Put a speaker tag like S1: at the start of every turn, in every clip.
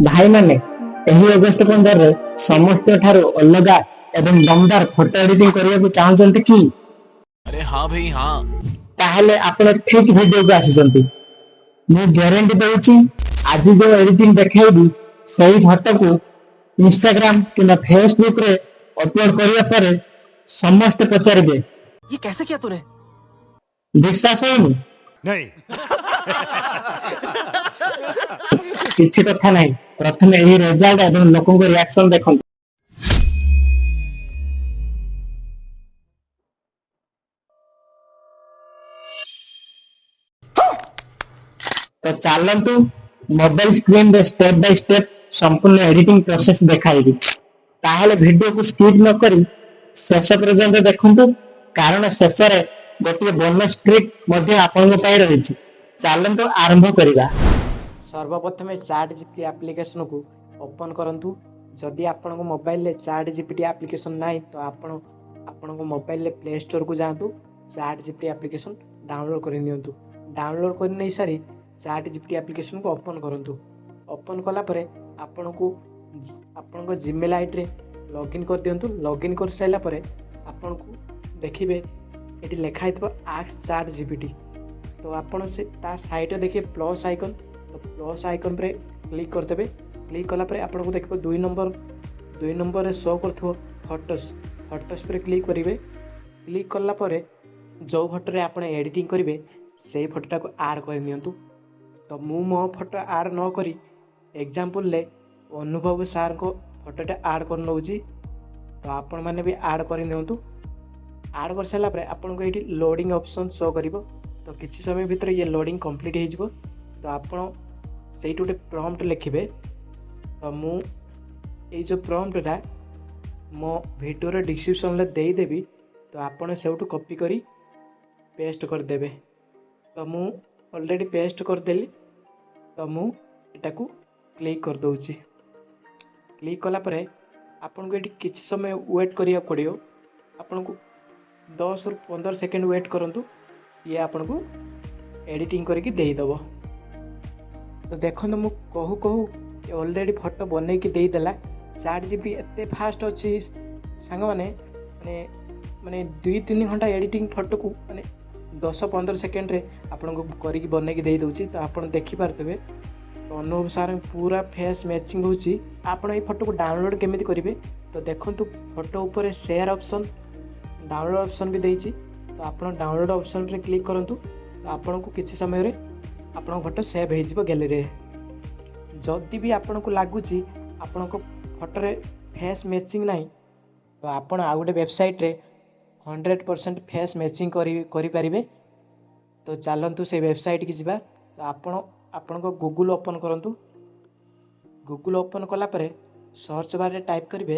S1: ଭାଇମାନେ, ଏହି ଅଗଷ୍ଟ 15ରେ ସମସ୍ତଙ୍କ ଠାରୁ ଅଲଗା ଏବଂ ଦମଦାର ଫଟୋ ଏଡିଟିଂ କରିବାକୁ ଚାହୁଁଛନ୍ତି କି?
S2: अरे हाँ भाई, हाँ।
S1: ତାହେଲେ ଆପଣ ଠିକ ଭିଡିଓକୁ ଆସିଛନ୍ତି। ମୁଁ ଗ୍ୟାରେଣ୍ଟି ଦଉଛି, ଆଜି ଯୋଉ ଏଡିଟିଂ ଦେଖାଇବି, ସେଇ ଫଟୋକୁ ଇନଷ୍ଟାଗ୍ରାମ କିମ୍ବା ଫେସବୁକ ରେ ଅପଲୋଡ କରିବା ପରେ ସମସ୍ତେ ପଚାରିବେ,
S2: ये कैसे किया तूने?
S1: ବିଶ୍ୱାସ ହଉନି?
S3: नहीं।
S1: କିଛି କଥା ନାହିଁ। ପ୍ରଥମେ ଏହି ରେଜଲ୍ଟ ଏବଂ ଲୋକଙ୍କ ରିଆକ୍ସନ ଦେଖନ୍ତୁ। ତ ଚାଲନ୍ତୁ, ମୋବାଇଲ ସ୍କ୍ରିନରେ ଷ୍ଟେପ ବାଇ ଷ୍ଟେପ ସମ୍ପୂର୍ଣ୍ଣ ଏଡିଟିଂ ପ୍ରୋସେସ ଦେଖାଇବି। ତାହେଲେ ଭିଡିଓକୁ ସ୍କିପ୍ ନ କରି ଶେଷ ପର୍ଯ୍ୟନ୍ତ ଦେଖନ୍ତୁ, କାରଣ ଶେଷରେ ଗୋଟିଏ ବୋନସ୍ ଟ୍ରିକ୍ ମଧ୍ୟ ଆପଣଙ୍କ ପାଇଁ ରହିଛି। ଚାଲନ୍ତୁ ଆରମ୍ଭ କରିବା।
S4: ସର୍ବପ୍ରଥମେ ଚାଟ୍ ଜିପିଟି ଆପ୍ଲିକେସନକୁ ଓପନ୍ କରନ୍ତୁ। ଯଦି ଆପଣଙ୍କ ମୋବାଇଲରେ ଚାଟ୍ ଜିପିଟି ଆପ୍ଲିକେସନ ନାହିଁ, ତ ଆପଣ ଆପଣଙ୍କ ମୋବାଇଲରେ ପ୍ଲେ ଷ୍ଟୋରକୁ ଯାଆନ୍ତୁ, ଚାଟ୍ ଜିପିଟି ଆପ୍ଲିକେସନ ଡାଉନଲୋଡ଼ କରି ନିଅନ୍ତୁ। ଡାଉନଲୋଡ଼ କରି ନେଇ ସାରି ଚାଟ୍ ଜିପିଟି ଆପ୍ଲିକେସନକୁ ଓପନ୍ କରନ୍ତୁ। ଓପନ୍ କଲା ପରେ ଆପଣଙ୍କୁ ଆପଣଙ୍କ ଜିମେଲ୍ ଆଇଡ଼ିରେ ଲଗ୍ଇନ୍ କରିଦିଅନ୍ତୁ। ଲଗ୍ଇନ୍ କରିସାରିଲା ପରେ ଆପଣଙ୍କୁ ଦେଖିବେ, ଏଠି ଲେଖା ହେଇଥିବ ଆସ୍କ ଚାଟ୍ ଜିପିଟି। ତ ଆପଣ ସେ ତା ସାଇଡ଼୍ରେ ଦେଖିବେ ପ୍ଲସ୍ ଆଇକନ୍। ତ ପ୍ଲସ୍ ଆଇକନ୍ ଉପରେ କ୍ଲିକ୍ କରିଦେବେ। କ୍ଲିକ୍ କଲା ପରେ ଆପଣଙ୍କୁ ଦେଖିବ 2 ନମ୍ବର, 2 ନମ୍ବରରେ ଶୋ କରୁଥିବ ଫଟୋସ୍। ଫଟୋସ୍ ଉପରେ କ୍ଲିକ୍ କରିବେ। କ୍ଲିକ୍ କଲା ପରେ ଯେଉଁ ଫଟୋରେ ଆପଣ ଏଡ଼ିଟିଂ କରିବେ, ସେଇ ଫଟୋଟାକୁ ଆଡ଼୍ କରିନିଅନ୍ତୁ। ତ ମୁଁ ମୋ ଫଟୋ ଆଡ଼୍ ନ କରି ଏକ୍ଜାମ୍ପଲ୍ରେ ଅନୁଭବ ସାର୍ଙ୍କ ଫଟୋଟା ଆଡ଼୍ କରିନେଉଛି। ତ ଆପଣମାନେ ବି ଆଡ଼୍ କରିନିଅନ୍ତୁ। ଆଡ଼୍ କରିସାରିଲା ପରେ ଆପଣଙ୍କୁ ଏଇଠି ଲୋଡ଼ିଂ ଅପସନ୍ ଶୋ କରିବ। ତ କିଛି ସମୟ ଭିତରେ ଇଏ ଲୋଡ଼ିଂ କମ୍ପ୍ଲିଟ୍ ହେଇଯିବ। ତ ଆପଣ ସେଇଠି ଗୋଟେ ପ୍ରମ୍ପ୍ଟ ଲେଖିବେ। ତ ମୁଁ ଏଇ ଯେଉଁ ପ୍ରମ୍ପ୍ଟଟା ମୋ ଭିଡ଼ିଓର ଡିସ୍କ୍ରିପ୍ସନ୍ରେ ଦେଇଦେବି, ତ ଆପଣ ସେଇଠୁ କପି କରି ପେଷ୍ଟ କରିଦେବେ। ତ ମୁଁ ଅଲରେଡ଼ି ପେଷ୍ଟ କରିଦେଲି। ତ ମୁଁ ଏଟାକୁ କ୍ଲିକ୍ କରିଦେଉଛି। କ୍ଲିକ୍ କଲା ପରେ ଆପଣଙ୍କୁ ଏଠି କିଛି ସମୟ ୱେଟ୍ କରିବାକୁ ପଡ଼ିବ। ଆପଣଙ୍କୁ 10ରୁ 15 ସେକେଣ୍ଡ ୱେଟ୍ କରନ୍ତୁ, ଇଏ ଆପଣଙ୍କୁ ଏଡ଼ିଟିଂ କରିକି ଦେଇଦେବ। ତ ଦେଖନ୍ତୁ, ମୁଁ କହୁ କହୁ ଅଲରେଡ଼ି ଫଟୋ ବନେଇକି ଦେଇଦେଲା। ଚାଟ୍ ଜିପିଟି ଏତେ ଫାଷ୍ଟ ଅଛି ସାଙ୍ଗମାନେ, ମାନେ 2-3 ଘଣ୍ଟା ଏଡ଼ିଟିଂ ଫଟୋକୁ ମାନେ 10-15 ସେକେଣ୍ଡରେ ଆପଣଙ୍କୁ କରିକି ବନେଇକି ଦେଇଦେଉଛି। ତ ଆପଣ ଦେଖିପାରୁଥିବେ, ତ ଅନୁଭବ ସାର୍ ପୁରା ଫେସ୍ ମ୍ୟାଚିଂ ହେଉଛି। ଆପଣ ଏଇ ଫଟୋକୁ ଡାଉନଲୋଡ଼ କେମିତି କରିବେ? ତ ଦେଖନ୍ତୁ, ଫଟୋ ଉପରେ share option, download option B ଦେଇଛି। ତ ଆପଣ ଡାଉନଲୋଡ଼ ଅପସନ୍ରେ କ୍ଲିକ୍ କରନ୍ତୁ। ତ ଆପଣଙ୍କୁ କିଛି ସମୟରେ ଆପଣଙ୍କ ଫଟୋ ସେଭ୍ ହେଇଯିବ ଗ୍ୟାଲେରୀରେ। ଯଦି ବି ଆପଣଙ୍କୁ ଲାଗୁଛି ଆପଣଙ୍କ ଫଟୋରେ ଫେସ୍ ମ୍ୟାଚିଂ ନାହିଁ, ତ ଆପଣ ଆଉ ଗୋଟେ ୱେବସାଇଟ୍ରେ 100% ଫେସ୍ ମ୍ୟାଚିଂ କରିପାରିବେ। ତ ଚାଲନ୍ତୁ, ସେଇ ୱେବସାଇଟ୍କି ଯିବା। ତ ଆପଣ ଆପଣଙ୍କ ଗୁଗୁଲ୍ ଓପନ୍ କରନ୍ତୁ। ଗୁଗୁଲ୍ ଓପନ୍ କଲା ପରେ ସର୍ଚ୍ଚ ବାର୍ରେ ଟାଇପ୍ କରିବେ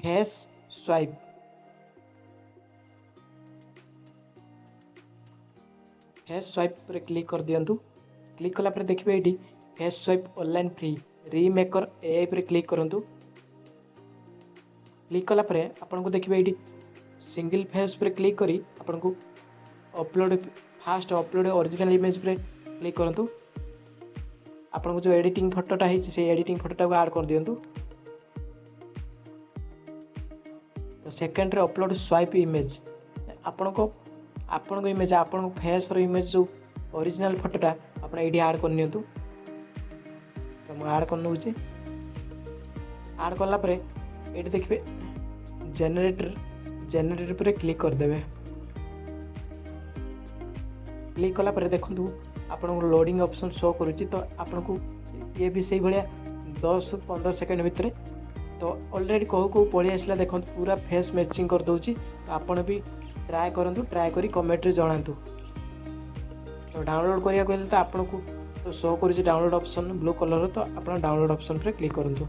S4: ଫେସ୍ ସ୍ୱାଇପ୍। ଫେସ୍ ସ୍ୱାଇପ୍ ଉପରେ କ୍ଲିକ୍ କରିଦିଅନ୍ତୁ। କ୍ଲିକ୍ କଲା ପରେ ଦେଖିବେ ଏଇଠି ଫେସ୍ ସ୍ୱାଇପ୍ ଅନଲାଇନ୍ ଫ୍ରି ରିମେକର୍ ଏ ଉପରେ କ୍ଲିକ୍ କରନ୍ତୁ। କ୍ଲିକ୍ କଲା ପରେ ଆପଣଙ୍କୁ ଦେଖିବେ ଏଇଠି ସିଙ୍ଗଲ୍ ଫେସ୍ ଉପରେ କ୍ଲିକ୍ କରି ଆପଣଙ୍କୁ upload, fast upload original image ଉପରେ କ୍ଲିକ୍ କରନ୍ତୁ। ଆପଣଙ୍କୁ ଯେଉଁ ଏଡ଼ିଟିଂ ଫଟୋଟା ହେଇଛି, ସେଇ ଏଡ଼ିଟିଂ ଫଟୋଟାକୁ ଆଡ଼୍ କରିଦିଅନ୍ତୁ। ତ ସେକେଣ୍ଡରେ ଅପଲୋଡ଼ ସ୍ୱାଇପ୍ ଇମେଜ୍, ଆପଣଙ୍କ ଇମେଜ୍, ଆପଣଙ୍କ ଫେସ୍ର ଇମେଜ୍, ଯେଉଁ ଅରିଜିନାଲ୍ ଫଟୋଟା ଆପଣ ଏଇଠି ଆଡ଼୍ କରିନିଅନ୍ତୁ। ତ ମୁଁ ଆଡ଼୍ କରିନେଉଛି। ଆଡ଼୍ କଲା ପରେ ଏଇଠି ଦେଖିବେ ଜେନେରେଟର, ଜେନେରେଟର ଉପରେ କ୍ଲିକ୍ କରିଦେବେ। କ୍ଲିକ୍ କଲା ପରେ ଦେଖନ୍ତୁ, ଆପଣଙ୍କୁ ଲୋଡ଼ିଂ ଅପସନ୍ ଶୋ କରୁଛି। ତ ଆପଣଙ୍କୁ ଇଏ ବି ସେଇଭଳିଆ 10-15 ସେକେଣ୍ଡ ଭିତରେ, ତ ଅଲରେଡ଼ି କହୁ କହୁ ପଳେଇ ଆସିଲା। ଦେଖନ୍ତୁ, ପୁରା ଫେସ୍ ମ୍ୟାଚିଂ କରିଦେଉଛି। ତ ଆପଣ ବି ଟ୍ରାଏ କରନ୍ତୁ, ଟ୍ରାଏ କରି କମେଣ୍ଟରେ ଜଣାନ୍ତୁ। ତ ଡାଉନଲୋଡ଼ କରିବାକୁ ହେଲେ ତ ଆପଣଙ୍କୁ ତ ଶୋ କରୁଛି ଡାଉନଲୋଡ଼ ଅପସନ୍ ବ୍ଲୁ କଲର୍ର। ତ ଆପଣ ଡାଉନଲୋଡ଼ ଅପସନ୍ ଉପରେ କ୍ଲିକ୍ କରନ୍ତୁ।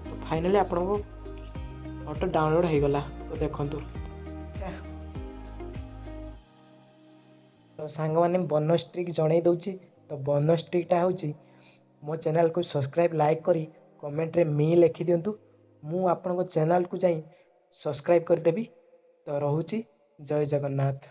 S4: ତ ଫାଇନାଲି ଆପଣଙ୍କ ଫଟୋ ଡାଉନଲୋଡ଼ ହେଇଗଲା। ତ ଦେଖନ୍ତୁ। ତ ସାଙ୍ଗମାନେ, ବୋନସ୍ ଟ୍ରିକ୍ ଜଣେଇ ଦେଉଛି। ତ ବୋନସ୍ ଟ୍ରିକ୍ଟା ହେଉଛି, ମୋ ଚ୍ୟାନେଲ୍କୁ ସବସ୍କ୍ରାଇବ୍, ଲାଇକ୍ କରି କମେଣ୍ଟରେ ମି ଲେଖିଦିଅନ୍ତୁ। ମୁଁ ଆପଣଙ୍କ ଚ୍ୟାନେଲ୍କୁ ଯାଇ ସବସ୍କ୍ରାଇବ୍ କରିଦେବି। ତ ରହୁଛି, ଜୟ ଜଗନ୍ନାଥ।